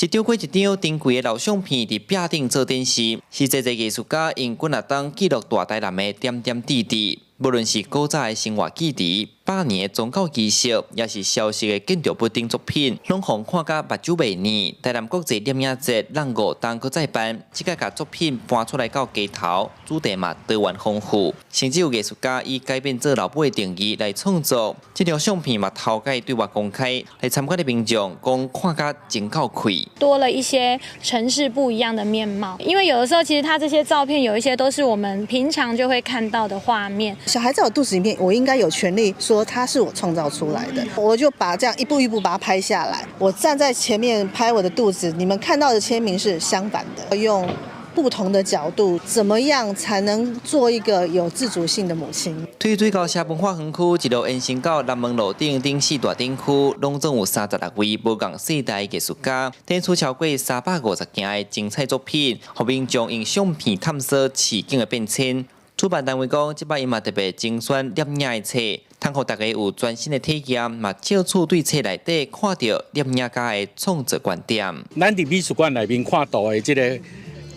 一張過一張珍貴的老相片佇壁頂做展示，是濟濟藝術家用幾若冬記錄大台南的點點滴滴。無論是古早的生活記憶、百年的宗教儀式，抑是消失的建築物等作品，攏予看甲目睭袂膩。台南國際攝影節讓5冬閣再辦，這擺共作品搬出來到街頭，主題嘛多元豐富，甚至有藝術家以改變做老母的定義來創作。這張相片嘛頭擺對外公開，來參觀的民眾講看甲真夠氣。多了一些城市不一樣的面貌，因為有的時候其實他這些照片有一些都是我們平常就會看到的畫面。小孩在我肚子裡面，我應該有權利說他是我創造出來的。我就把這樣一步一步把它拍下來。我站在前面拍我的肚子，你們看到的簽名是相反的。用不同的角度，怎麼樣才能做一個有自主性的母親？對水高社文化園區一路延伸到南門路頂頂四大展區，攏總有36位無仝世代藝術家，展出超過350件的精彩作品，予民眾用相片探索市景的變遷。主辦單位講，這擺𪜶嘛特別精選攝影的冊，通予大家有全新的體驗，嘛借此對冊內底看著攝影家的創作觀點。咱佇美術館內面看到的這个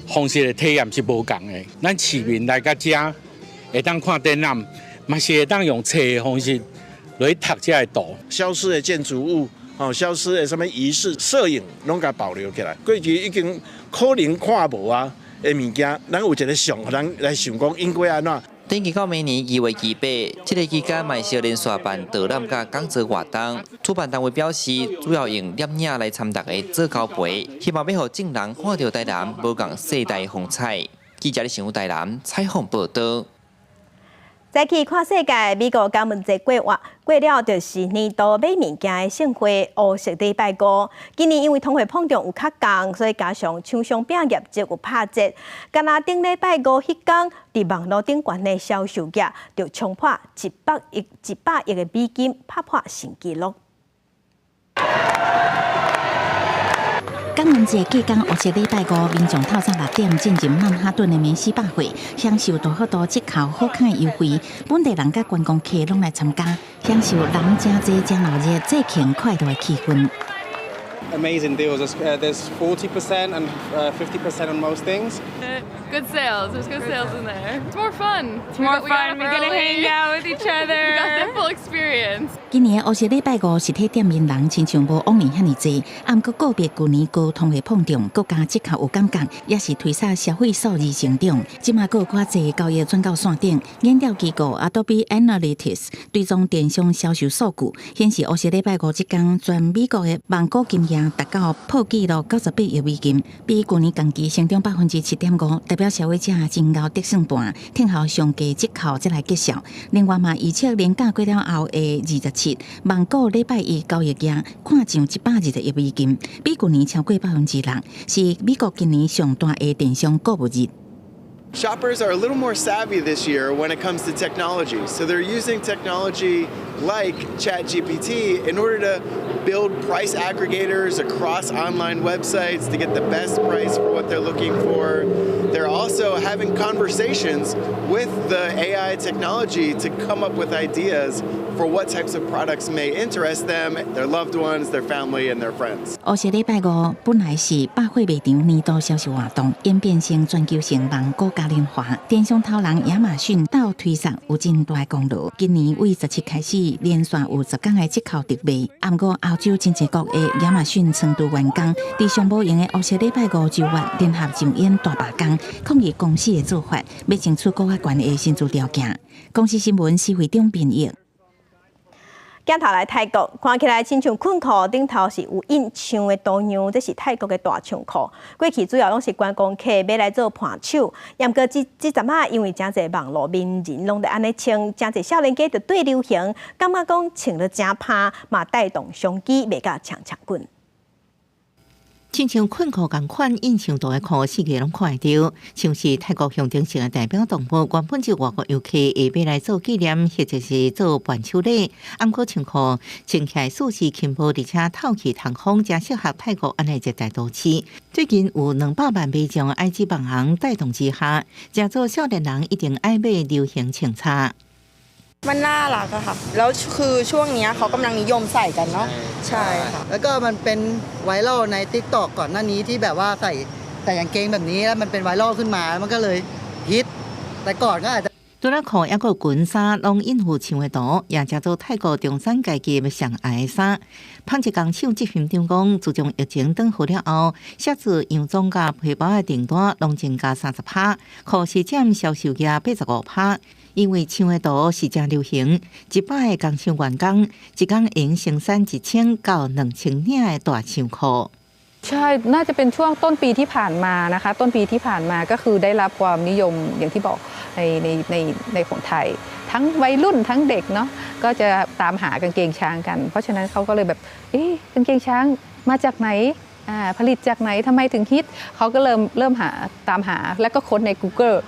方式的體驗是無仝的。咱市民來到遮會當看展覽，嘛是會當用冊的方式來讀這个圖。消失的建築物，哦，消失的啥物儀式、攝影，攏共保留起來。過去已經可能看無啊的物件，咱有一个相，予咱來想講應該按怎。展期到明年2月28，這个期間嘛會連續辦導覽佮講座活動。主辦單位表示，主要用攝影來參大家做交陪，希望欲予眾人看著台南無仝世代風采。記者咧新聞台南採訪報導。再去看世界，美國感恩節過活過了，就是年度買物件的盛會——烏色禮拜五。今年因為通貨膨脹有較降，所以加上廠商拼業績有拍折，干焦頂禮拜五彼工，佇網路頂懸的銷售額就衝破100億100億的美金，拍破新紀錄。感恩節隔工，烏色禮拜五，民眾透早6點進入曼哈頓的梅西百貨，享受大幅度折扣、好康的優惠。本地人佮觀光客攏來參加，享受人誠濟、誠鬧熱、節慶快樂的氣氛。 Amazing deals. There's 40% and 50% on most things. Good sales. There's good sales in there. It's more fun. It's more fun. We get to hang out with each other. We got the full experience. 今年烏色禮拜五實體店面人親像無往年遐爾濟，毋過個別舊年高通貨膨脹，閣加折扣有感覺，也是推捒消費數字成長。這馬閣有較濟交易轉到線頂，研調機構 Adobe Analytics 追蹤電商銷售數據，顯示烏色禮拜五這工全美國的網購金額達到破紀錄98億美金，比舊年同期成長7.5%，代表消費者真𠢕得算盤，聽候上低折扣才來結數。另外嘛，預測連假過了後的27，網購禮拜一交易額看上120億美金，比舊年超過6%，是美國今年上大的電商購物日。 Shoppers are a little more savvy this year when it comes to technology. So they're using technology like ChatGPT in order to build price aggregators across online websites to get the best price for what they're looking for. They're also having conversations with the AI technology to come up with ideas for what types of products may interest them, their loved ones, their family, and their friends. 烏色禮拜五本來是百貨賣場年度銷售活動，演變成全球性網購嘉年華。電商頭人亞馬遜鬥推捒有真大功勞。今年對17開始連續有10工的折扣特賣。毋過歐洲真濟國的亞馬遜倉儲員工，佇上無閒的烏色禮拜五週末聯合上演大罷工，抗議公司的做法，欲爭取閣較懸的薪資條件。公視新聞施惠中編譯。鏡頭來泰國，看起來親像困褲頂頭是有印象的圖樣，這是泰國的大象褲。過去主要攏是觀光客買來做伴手，毋過這這陣仔因為誠濟網路名人攏佇按呢穿，誠濟少年家就對流行，感覺講穿了誠拍，嘛帶動商機賣甲搶搶滾。親像困褲仝款印象圖的褲，四界攏看會著。像是泰國象徵性的代表動物，原本就外國遊客會買來做紀念，或者是做伴手禮。毋過象褲穿起來舒適輕薄，而且透氣通風，誠適合泰國按呢熱帶都市。最近有200萬民眾 IG 網紅帶動之下，誠濟少年人一定愛買流行穿插。 มันน่ารักอะค่ะแล้วคือช่วงนี้เขากำลังนิยมใส่กันเนาะใช่ค่ะ แล้วก็มันเป็นไวรัลใน TikTok ก่อนหน้านี้ที่แบบว่าใส่ใส่กางเกงแบบนี้แล้วมันเป็นไวรัลขึ้นมามันก็เลยฮิตแต่ก่อนก็อาจจะ 除了褲，猶閣裙衫攏印有象的圖，也成做泰國中產階級上愛的衫。紡織工廠執行長講，自從疫情轉好了後，寫字洋裝佮皮包的訂單攏增加30%，褲是佔銷售額85%。因為象的圖是誠流行，100個工廠員工一工會生產1000到2000領的大象褲。 ใช่ น่าจะเป็นช่วงต้นปีที่ผ่านมานะคะ ต้นปีที่ผ่านมาก็คือได้รับความนิยมอย่างที่บอกในในในในของไทย ทั้งวัยรุ่นทั้งเด็กเนาะก็จะตามหากางเกงช้างกัน เพราะฉะนั้นเขาก็เลยแบบเอ๊ะกางเกงช้างมาจากไหนผลิตจากไหนทำไมถึงฮิตเขาก็เริ่มเริ่มหาตามหาแล้วก็ค้นใน Google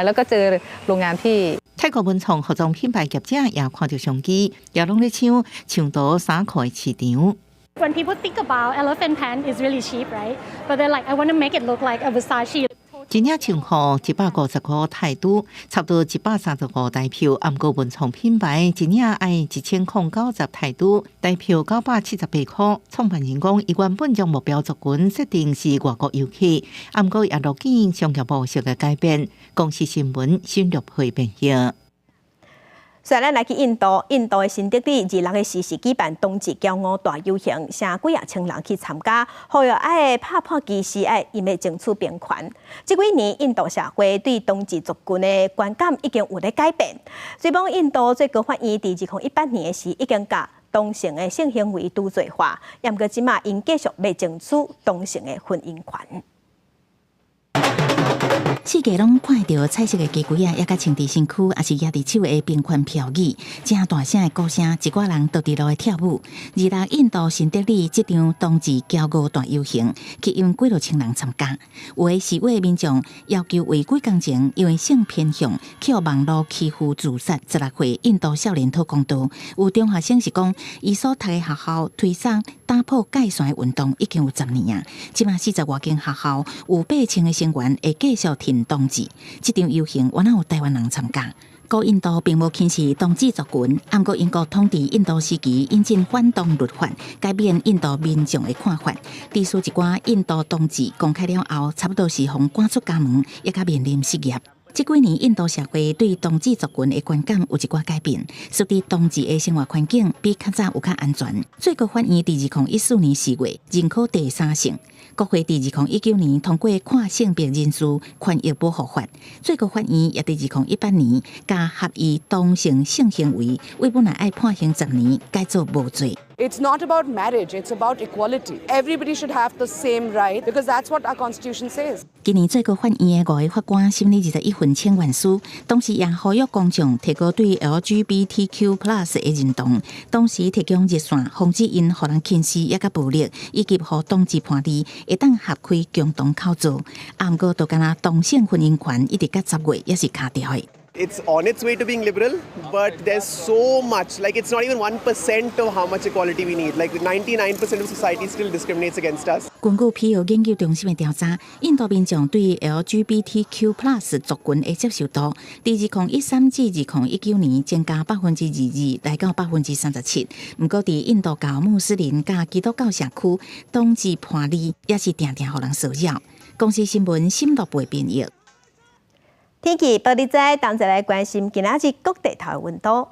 แล้วก็เจอโรงงานที่ 泰國文創服裝品牌業者也看著商機，也攏咧搶象圖衫褲的市場。 When people think about elephant pant is really cheap, right? But they're like, I want to make it look like a Versace. 一領象褲150塊泰銖，差不多135台票。毋過文創品牌一領愛1090泰銖，台票978塊。創辦人講，伊原本將目標族群設定是外國遊客，毋過也樂見商業模式的改變。公視新聞新陸會編譯。所以咱來去印度，印度的新德里26的時是舉辦冬至驕傲大遊行，成幾仔千人去參加，呼籲愛拍破歧視，愛𪜶欲爭取平權。這幾年印度社會對同志族群的觀感已經有咧改變。雖罔印度最高法院佇2018年的時已經共同性的性行為除罪化，毋過這馬𪜶繼續欲爭取同性的婚姻權。四界攏看會著彩色的雞胿仔，猶閣穿佇身軀，抑是攑佇手的平權標語，誠大聲的鼓聲，一寡人就佇路咧跳舞。26印度新德里這場同志驕傲大遊行，吸引幾落千人參加。有的示威民眾要求違規工程，因為性偏向去網路欺負自殺16歲印度少年討公道。有中學生是講，伊所讀的學校推捫打破界線的運動已經有10年啊，這馬40外間學校有8000個成員會繼續挺同志。這場遊行原來有台灣人參加。古印度並無輕視同志族群，毋過英國統治印度時期引進反同律法，改變印度民眾的看法。致使一寡印度同志公開了後，差不多是予趕出家門，抑閣面臨失業。這幾年，印度社會對同志族群的觀感有一寡改變，使得同志的生活環境比較早有較安全。最高法院佇2014年4月認可第三性。國會佇2019年通過跨性別人士權益保護法。最高法院也佇2018年共合意同性性行為，為本來愛判刑10年，改做無罪。 It's not about marriage, it's about equality. Everybody should have the same right because that's what our constitution says. 今年最高法院的五个法官審理21份請願書，同時也呼籲公眾提高對 LGBTQ+ 的認同，同時提供熱線，防止𪜶予人輕視抑閣暴力，以及予同志伴侶會當合開共同口座。毋過，就敢若同性婚姻權一直到10月猶是卡著的。 It's on its way to being liberal, but there's so much, like it's not even 1% of how much equality we need. Like 99% of society still discriminates against us. 根據皮尤研究中心的調查，印度民眾對 LGBTQ+ 族群的接受度，佇2013至2019年增加22%，來到37%。毋過，佇印度教穆斯林佮基督教社區，同志伴侶猶是定定予人騷擾。公視新聞沈樂貝編譯。天氣報你知，同齊來關心今仔日各地頭的溫度。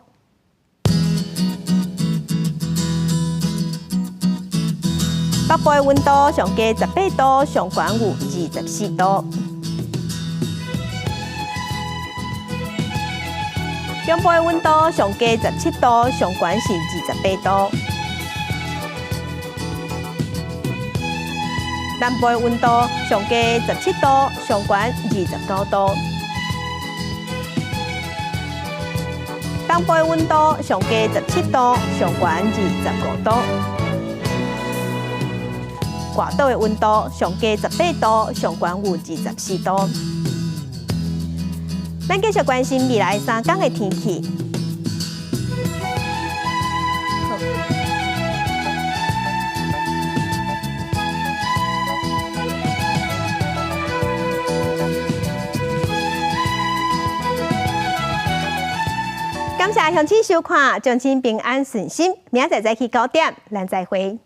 北部的溫度上低18度，上懸有24度。中中部的溫度上低17度，上懸是28度。南部的溫度上低17度，上懸29度。東部的溫度上低17度，上懸25度。外島的溫度上低18度，上懸有24度。咱繼續關心未來3天的天氣。感謝鄉親收看，祝親平安順心。明仔載早起9點，咱再會。